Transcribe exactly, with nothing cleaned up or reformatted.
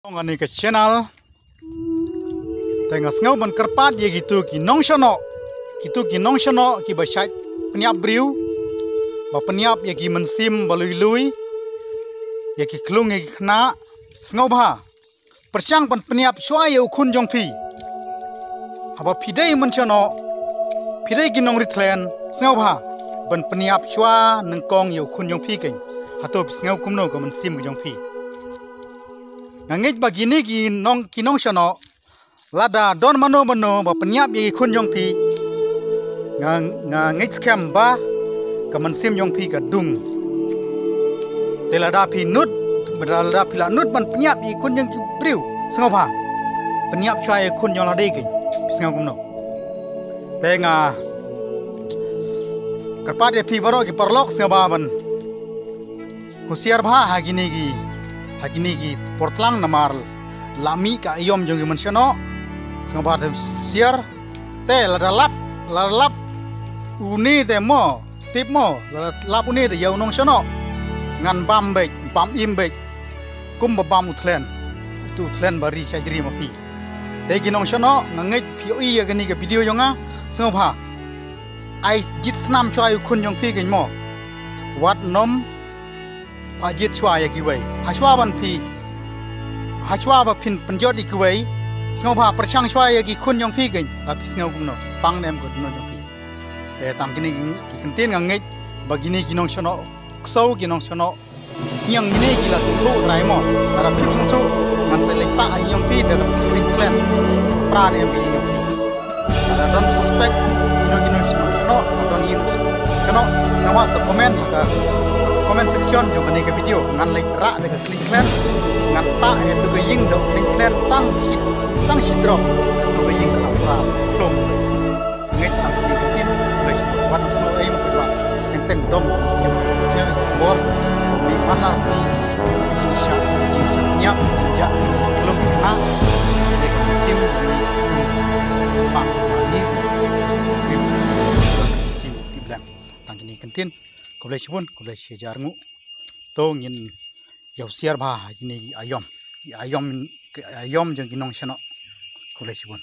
Ong ani ka channel. Te nga sngew ban kyrpad ïa kitu ki nongshano, kitu ki nongshano kiba shait pynïap briew, ba pynïap ïa ki mynsiem ba lui lui, ïa ki khlung ïa ki khynnah. Sngewbha pyrshang ban pynïap shuwa ïa u khun jong phi. Haba phi dei mynshano, phi dei ki nongri thlen, sngewbha ban pynïap shuwa nyngkong ïa u khun jong phi keiñ. Hato phi sngew kumno ka mynsiem ka jong phi? Nga ngeit ba kine ki nong, ki nongshano, lada don mano mano ba pynïap ïa ki khun jong phi, nga, nga ngeit skhem ba ka mynsiem jong phi ka dung. Te lada phi nud, lada phi la nud ban pynïap ïa ki khun jong ki briew, sngewbha pynïap shuwa ïa ki khun jong lade keiñ. Phi sngew kumno? Te nga kyrpad ïa phi baroh ki paralok, sngewbha ban husiar bha ha kine ki, ha kine ki por tlang namar la mih ka aïom jong ki mynshano. Sngewbha te husiar. Te lada lap, lada lap une te mo, tip mo, lada lap une te ïa u nongshano, ngan bam beit, bam im beit, kumba bam u thlen, utu u thlen ba ri shait ri ma phi. Te ki nongshano, nga ngeit phi ïohi ïa kane ka video jong nga, sngewbha ai jied snam shuwa ïa u khun jong phi keiñ mo. Wat nym phah jied shuwa ïa kiwei. Hashuwa ban phi, hashuwa ba phin pynjot ïa kiwei, sngewbha pyrshang shuwa ïa ki khun jong phi keiñ. La phi sngew kumno, pang ne em ka dohnud jong phi? Te tang kine ki, ki kyntien nga ngeit ba kine ki nongshano, ksew ki nongshano, sniang kine ki la sngewthuh trai mo. Lada phim sngewthuh, ngan sa leit tah ïa ki jong phi da ka khlieh klen, pra ne em ïa ki jong phi. Lada don suspect kino kino shano shano, lada don ïing shano, sngewbha sa comment ha ka comment section jong kane ka video. Ngan leit rah da ka khlieh klen, ngan tah ïa tu ka ïing da u khlieh klen tang shi, tang shi drop. Ka tu ka ïing ka la pra khlong. Ngeit tang kine ki ktien. Khublei shibun. Wat nym sngew ei mo, phi ba teng teng dom mynsiem, sngew bor. Mih man la sngi jingshah, jingshah ñiap, jingjah, khlem kena. Ïa ka mynsiem, bang ma ngi. Mynsiem ti blem. Tang kine ki ktien. Khublei shibun, khublei shi hajar nguh. To ngin ïa husiar bha ha kine ki aïom, ki aïom, ki aïom jong ki nongshano. Khublei shibun.